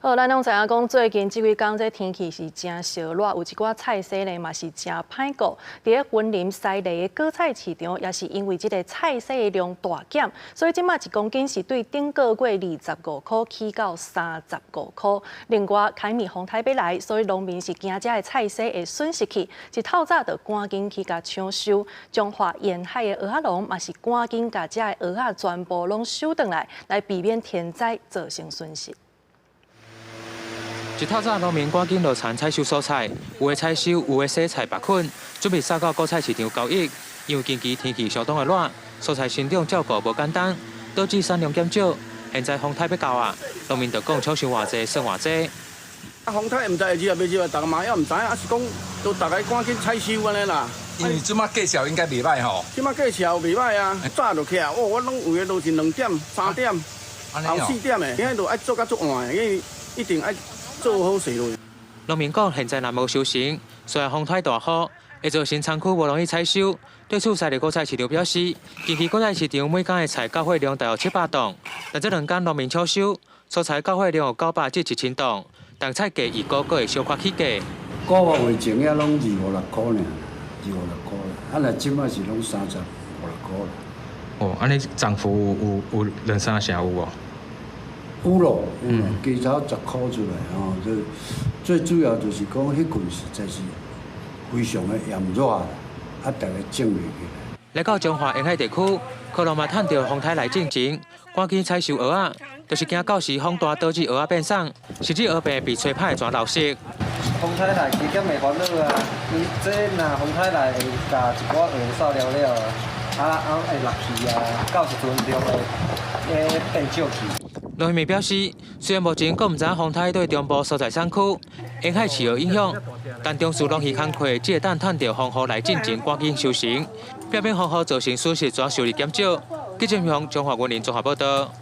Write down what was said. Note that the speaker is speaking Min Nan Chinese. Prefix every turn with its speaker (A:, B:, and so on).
A: 好，咱攏知影講，最近這幾工這天氣是誠燒熱，有一寡菜市呢嘛是誠歹顧。佇咧雲林西麗的果菜市場，也是因為這个菜市的量大減，所以這馬一公斤是對頂個月25箍起到35箍。另外，凱米風颱欲來，所以農民是驚遮的菜市會損失去，一透早就趕緊去共搶收。彰化沿海的蚵仔農嘛是趕緊共遮的蚵仔全部攏收轉來，來避免天災造成損失。
B: 一透早，農民趕緊落田採收蔬菜，有的採收，有的洗菜縛捆，準備送到果菜市場交易。因為近期天氣相當的熱，蔬菜生長照顧無簡單，導致產量減少。現在風颱欲到啊，農民就講搶收偌濟算偌濟。
C: 啊，風颱毋知會入袂入，逐家嘛也毋知影，啊是講都逐家趕緊採收按呢啦。
D: 因為這馬價錢應該袂䆀吼。
C: 這馬價錢袂䆀啊，早就起來，哦，我攏有的都是2點、3點、後4點的，因為都愛做甲足晚的，因為一定愛做好勢落。
B: 農民講，現在若無收成，雖然風颱大雨，會造成倉庫無容易採收。對此，西麗果菜市場表示，近期果菜市場每工的菜交貨量大約700磅，但這兩工農民搶收，蔬菜交貨量有900至1000磅，但菜價預估閣會小可起價。
E: 個月前遐攏二五六箍爾，二五六箍啦，啊若這馬是攏三十五六箍啦。
B: 哦，按呢漲幅有兩三成有無？
E: 有咯，有咯，加差10箍出來吼，就最主要就是講彼陣實在是非常的炎熱啦，啊，逐家種袂起來。
B: 來到彰化沿海地區，可能嘛趁著風颱來進前，趕緊採收蚵仔，就是驚到時風大導致蚵仔變送，甚至蚵病被吹歹全流失。
F: 風颱來加減會煩惱啊，因為這若風颱來會共一寡蚵掃了了啊，啊會落去啊，到時陣量會變少去。
B: 農民表示，雖然目前閣毋知影風颱對中部蔬菜產區、沿海市有影響，但重視農漁工課，只會當趁著風雨來進前趕緊收成，避免風雨造成損失，轉收入減少。記者楊彰化雲林綜合報道。